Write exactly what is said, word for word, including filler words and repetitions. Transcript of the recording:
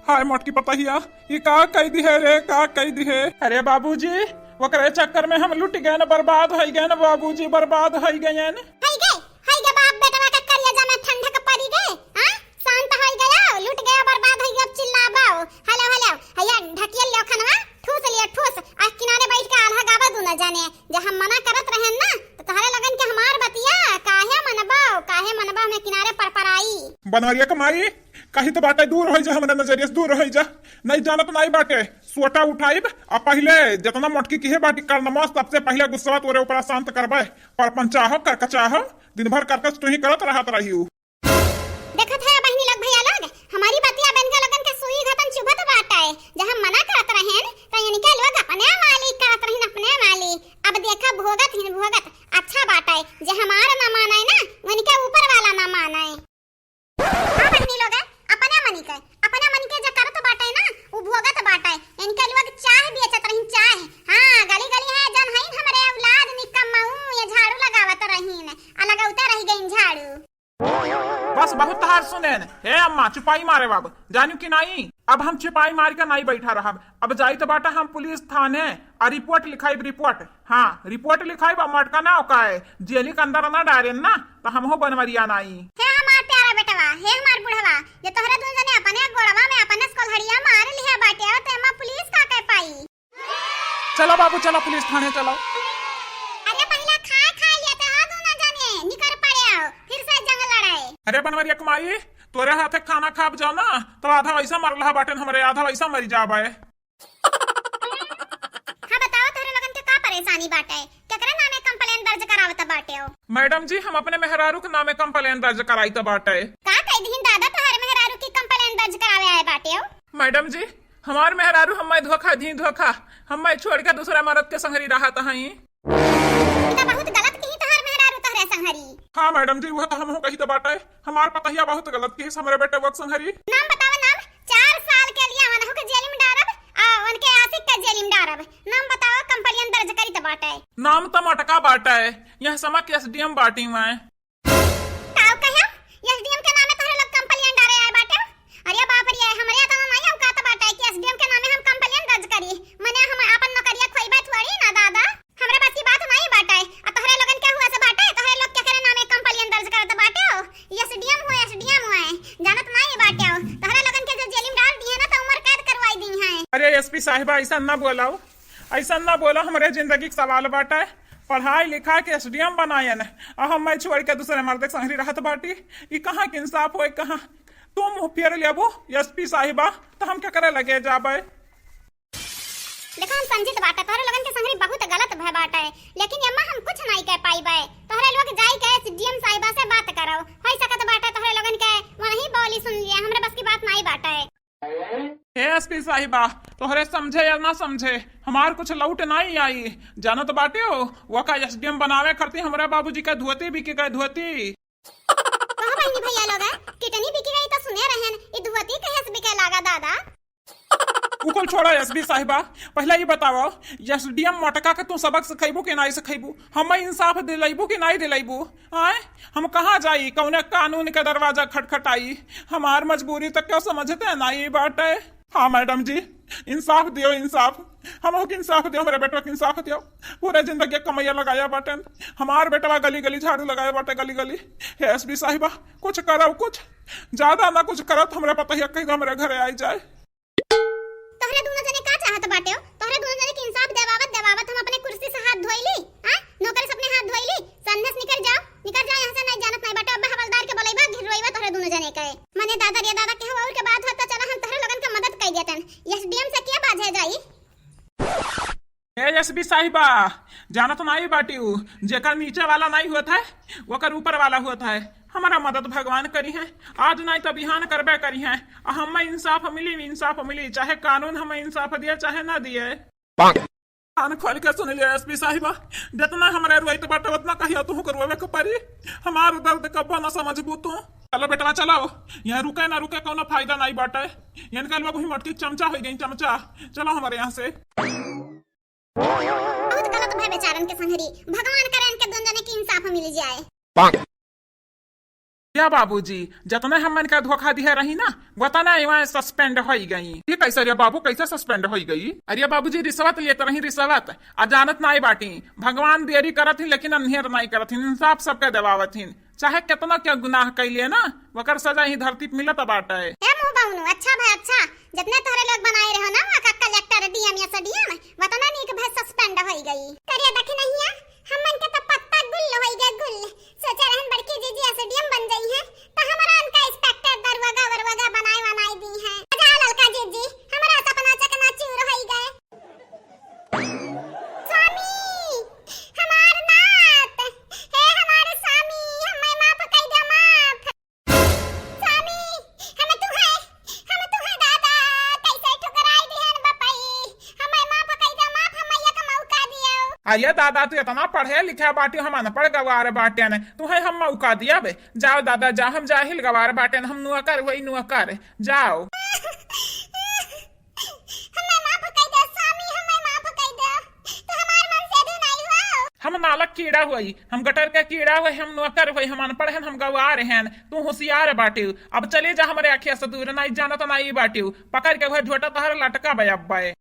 हाय मोटकी पतहिया, ई का कई दिहे रे, का कई दिहे? अरे बाबूजी, ओकरे चक्कर में हम लुटि गएन, बर्बाद होइ गएन बाबूजी, बर्बाद होइ गएन। हई गे, हई गे बाप बेटवा के करिया जामे ठंडक पड़ी गे, हाँ? शांत होइ गया, लुटि गया, बर्बाद होइ गया, अब चिल्लाबो। हेलो, हेलो, हैया ढकियल लेव खनवा, ठूस लिया, ठूस। आ किनारे बैठ के आल्हा गावा दूनो जने। जे हम मना करत रहेन ना, तो तोहरे लोगन के हमार बतिया काहे मनबो, काहे मनबो, हमें किनारे पर पराई। बनवरिया के माई, कही तो बाटे दूर होइ जा, हमरे नजरिया से दूर होइ जा। नहीं जानत नहीं बाटे, सोटा उठाइब, आ पहिले जितना मोटकी किहे बाटी करनमा, सबसे पहिले गुस्सा तोरे ऊपर शांत करबे। परपंचा हो, करकचा हो, दिन भर करकच तू ही करत रहत रहियो। देखत है बहिनी लोग, भैया लोग, हमारी बतिया बन के लोगन के सुई घतन चुभत बाटे। जब हम मना करत रहेन, तो इनके लोग अपने वाली करत रहिन, अपने वाली। अब देखा भोगत हिन भोगत, अच्छा बाटे, जे हमार ना माने ना, उनके ऊपर वाला ना माने। हाँ बहिनी लोग, अपने मनी के, अपने मनी के जे करत बाटे ना, उ भोगत बाटे। इनके लोग चाह बेचत रहिन, चाह। हाँ, गली गली है जन हईन हमरे औलाद निकम्मऊ, ये झाड़ू लगावत रहिन, आ लगौते रह गईन झाड़ू। बस बहुत तहार सुनेन। हे अम्मा, चुपाई मारे बाब, जानू कि नाई? अब हम चुपाई मार के नाई बैठा रहब। अब जाइत बाटा हम पुलिस थाने, आ रिपोर्ट लिखाइब, रिपोर्ट। हाँ, रिपोर्ट लिखाइब, आ मटका ना ओकाए, जेली के अंदर ना डारेन ना, तो हमहू बनवरिया नाई। हे हमार प्यारा बेटवा, हे हमार बुढ़वा, ये तोहरे दुनो जने अपने गोड़वा में अपने कोल्हड़िया मार लिहे बाटे, तो एमा पुलिस का कह पाई? चलो बाबू, चलो पुलिस थाने चलो। अरे पहिला खाए खाए लेते हो दुनो जने, निकर पड़े हो, फिर से जंग लड़ाए। अरे बनवरिया के माई, तोरे हाथे खाना खाब जाओ ना, तो आधा वैसा मरलहा बाटेन हमरे, आधा वैसा मरी जाबे। हाँ बताओ, तोहरे लोगन के का परेशानी बाटे? केकरे नामे कंप्लेन दर्ज करावत बाटे हो? मैडम जी, हम अपने मेहरारू के नामे कंप्लेन दर्ज कराइत बाटे। का कह दिहिन दादा, तोहरे मेहरारू की कंप्लेन दर्ज करावे आए बाटे हो? मैडम जी, हमार मेहरारू हम्मे धोखा दी, धोखा। हम्मे छोड़ के दूसरा मर्द के संगरी रहत हई। ई त बहुत गलत किही तोहार मेहरारू तोहरे संगरी। हाँ मैडम जी, वह तो हमहू कही तो बाटे। हमार पतहिया बहुत गलत किही हमरे बेटवा के संगरी। नाम बतावा नाम। चार साल के लिए उनहू के जेल में डारब, आ उनके आशिक के जेल में डारब। नाम बतावा, कंप्लेन दर्ज करी तो बाटे। नाम तो मटका बाटे, यह समा के एसडीएम बाटी मैं। का कहे? एसडीएम के नामे तोहरे लोग कंप्लेन डारे आए बाटे? अरे बाप रे, हमरे इतना नहीं औकात बाटे कि एसडीएम के नामे हम कंप्लेन दर्ज करी। मने हम आपन नौकरिया खोइबे थोड़ी ना दादा। हमरे बस की बात नहीं बाटे। आ तोहरे लोगन के हुआ से बाटे, तोहरे लोग केकरे नामे कंप्लेन दर्ज करत बाटे हो? एसडीएम हो, एसडीएम हो, जानत नहीं बाटे हो। तोहरे लोगन के जो जेल में डाल दिए ना, तो उम्र कैद करवाई दी है। अरे एसपी साहिबा, ऐसा ना बोलाओ, ऐसा ना बोला, हमरे जिंदगी के सवाल बाटे। पढ़ाई लिखा के एसडीएम बनायन, आ हम मैं छोड़ के दूसरे मर्द के संगरी रहत बाटी। ई कहाँ के इंसाफ होए, कहाँ? तू मुँह फेर लेबू एसपी साहिबा, तो हम केकरे लगे जाबे? देखा, हम समझित बाटे, तोहरे लोगन के संगरी बहुत गलत भय बाटे, लेकिन एम्मा हम कुछ नहीं कह पाइबे। तोहरे लोग जाई के एसडीएम साहिबा से बात करो, हो सकत बाटे तोहरे लोगन के वही बोली सुन लिए, हमरे बस की बात नहीं बाटे। हे एसपी साहिबा, तोहरे समझे या ना समझे, हमार कुछ लौट नाई आई। जानत बाटे हो, वका एसडीएम बनावे खातिर हमरा बाबूजी का धोती बिक गए, धोती। कहो बहिनी भैया लोग, कितनी बिकी गई तो सुने रहन, ई धोती कहे से बिके लागा दादा? उ कुल छोड़ा एसपी साहिबा, पहले ई बताओ, एसडीएम मोटका के तू सबक सिखैबू कि नाई सिखैबू? हमें इंसाफ दिलैबू कि नाई दिलैबू? आय, हम कहाँ जाई, कौने कानून के दरवाजा खटखटाई? हमार मजबूरी तो क्यों समझते नाई बाटे। हाँ मैडम जी, इंसाफ दियो, इंसाफ, हमहू के इंसाफ दियो, हमरे बेटवा के इंसाफ दियो। पूरे जिंदगी कमैया लगाया बाटेन, हमार बेटवा गली गली झाड़ू लगाया बाटे, गली गली। हे एसपी साहिबा, कुछ करब, कुछ ज्यादा ना कुछ करब, हमरे पतहिया कहीं हमरे घरे आई जाए। तोहरे दोनों जने का चाहत बाटे हो? तोहरे दोनों जने के इंसाफ देवावत देवावत हम अपने कुर्सी से हाथ धोइली, हाँ? नौकर से अपने हाथ धोइली। संदेश निकल जाओ, निकल जाओ यहाँ से, नहीं जानत नहीं बाटे। अब हवलदार के बोलैबा, घिरवैबा तोहरे दोनों जने के। मने दादा रे दादा, केहू और के बात होत त चला हम तोहरे लोगन के मदद कर देतन। एसडीएम से के बाजे जाई? ए एसपी साहिबा, जानत नाई बाटी उ, जेकर नीचे वाला नाई होत है, ओकर ऊपर वाला होत है। हमारा मदद भगवान करी है, आज नाई तो बिहान करबे करी है। आ हमें इंसाफ मिली, इंसाफ मिली, चाहे कानून हमें इंसाफ दिए, चाहे ना दिए। कान खोल के सुन लिया एसपी साहिबा, जितना हमारे रोइत बाटे उतना कहिया तुहू के रोवे के परी। हमार दर्द कब्बो ना समझबू तू। चलो बेटवा चलो, यहाँ रुके ना रुके कोनो फायदा नाई बाटे। इनका लोग ही मोटकी चमचा हो गई, चमचा। चलो हमारे यहाँ से। बहुत गलत भय बेचारन के संगरी, भगवान करे इनके दोनों जने की इंसाफ मिल जाए। या बाबूजी, जतने हमन का धोखा दिहे रही ना, वतने इवां suspend होई गई। ये कैसे रे बाबू, कैसे suspend होई गई? अरे बाबूजी, रिश्वत लेत रही, रिश्वत। आ जानत नाई बाटी, भगवान देरी करत ही, लेकिन अन्हेर नाई करत ही, इंसाफ सबके देवावत ही। चाहे केतना के गुनाह कैले ना, वकर सजा ही धरती पे मिलत बाटे। ए मुँह बहनू, अच्छा भाई अच्छा, जतने तोहरे लोग बनाए रहो ना, वका कलेक्टर, डीएम या एसडीएम, वतना नीक भाई suspend होई गई। करिया दखिनहिया, हमन के तो पत्ता गुल होई गए गुल। सोचे रहन बड़की जीजी एसडीएम बन गई हैं, तो हमरा उनका इंस्पेक्टर दरोगा वरोगा बनाए वनाए दी हैं। जा ललका जीजी, हमरा सपना चकनाचूर होई गए। स्वामी, हमार नाथ, हे हमार स्वामी, हमें माफ कई दे, माफ। स्वामी, हम तू है, हम तू है दादा, कैसे ठुकराई दिहन बपई, हमें माफ कई दे, माफ, हमें एक मौका दियो। अरे दादा, तू इतना पढ़े लिखे बाटी, हम अनपढ़ गवार बाटेन, तू है हम मौका दिया बे। जाओ दादा, जा, हम जाहिल गवार बाटेन, हम नौकर वही नौकर, जाओ। हमें माफ कई दे स्वामी, हमें माफ कई दे। तू हमार मनसेधु नाई हो। हम नालक कीड़ा होई, हम गटर के कीड़ा होई, हम नौकर होई, हम अनपढ़ हन, हम गवार हन। तू होशियार बाटिउ। अब चली जा हमरे अखिया से दूर, नाई जानत नाई बाटिउ। पकड़ के वह झोटा तहर लटका बे अब्बे।